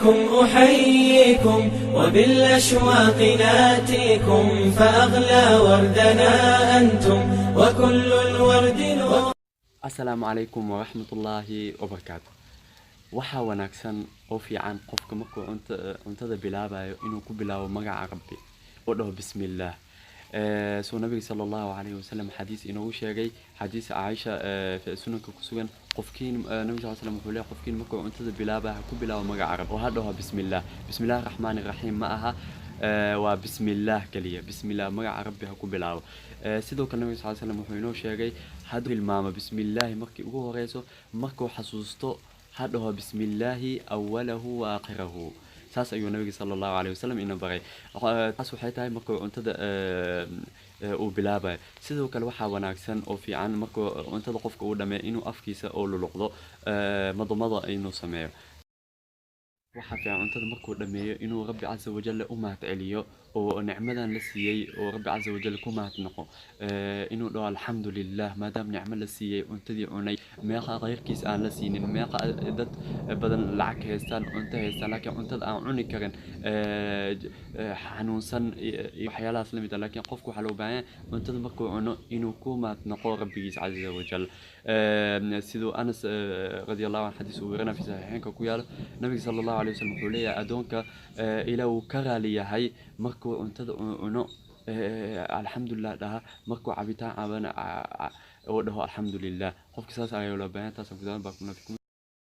بكم أحييكم وبالأشواق ناتيكم، فأغلى وردنا أنتم وكل الورد نور. Asalaamu calaykum waraxmatullaahi wabarakaatu. Waxaa wanaagsan oo fiican qofka markuu cuntada bilaabayo inuu ku bilaabo magaca Rabbi oo dhaho bismillaah. Soo nabiga sala Allahu calayhi wasalam xadiis inoogu sheegay, xadiis Caaisha sunanka ku sugan, qofkiin nabiga sal slam wuxuu leeyahay: qofkiin markuu cuntada bilaabaya ha ku bilaabo magaca Rabbi oo ha dhaho bismillaah. Bismillahi raxmaani raxiim ma aha, waa bismillaah keliya. Bismillaah, magaca Rabbi ha ku bilaabo. Sidoo kale nabiga sal slam wuxuu inoo sheegay hadduu hilmaamo bismillaahi markii ugu horeyso, markuu xasuusto ha dhaho bismillaahi awalahu wa aakhirahu. Saas ayuu nabiga sala Allahu calayhi wasalam ina baray. Taas waxay tahay markuu cuntada uu bilaabayo. Sidoo kale waxaa wanaagsan oo fiican markuu cuntada qofka uu dhameeyo inuu afkiisa oo luluqdo, madmada inuu sameeyo. Waxaa fiican cuntada markuu dhameeyo inuu Rabbi casa wajalla u mahad celiyo oo nicmadan la siiyey oo Rabbi casa wajalla ku mahadnaqo, inuu dhaho alxamdu lilah, maadaama nicmo la siiyey, cuntadii cunay, meeqa keyrkiis aan la siinin, meeqa dad badan lacag haystaan, cunto haystaan, laakiin cuntada aan cuni karin, xanuunsan iyo waxyaalahaas lamid ah. Laakiin qofku waxaa loo baahan yahay cuntada markuu cuno inuu ku mahadnaqo Rabbigiisa casa wajal. Siduu Anas radi Allahu anhu xadiis uu werina fi saxiixeynka ku yaalo, nabiga sala Allahu alayhi wasalam wuxuu leeyahay: addoonka Ilaah uu ka raali yahay markuu cuntada cuno alxamdulilah dhaha, markuu cabitaan cabana oo dhaho alxamdulilah. Qofka saas ayaa loo baahan. Taas ku baarakallaahu fiikum.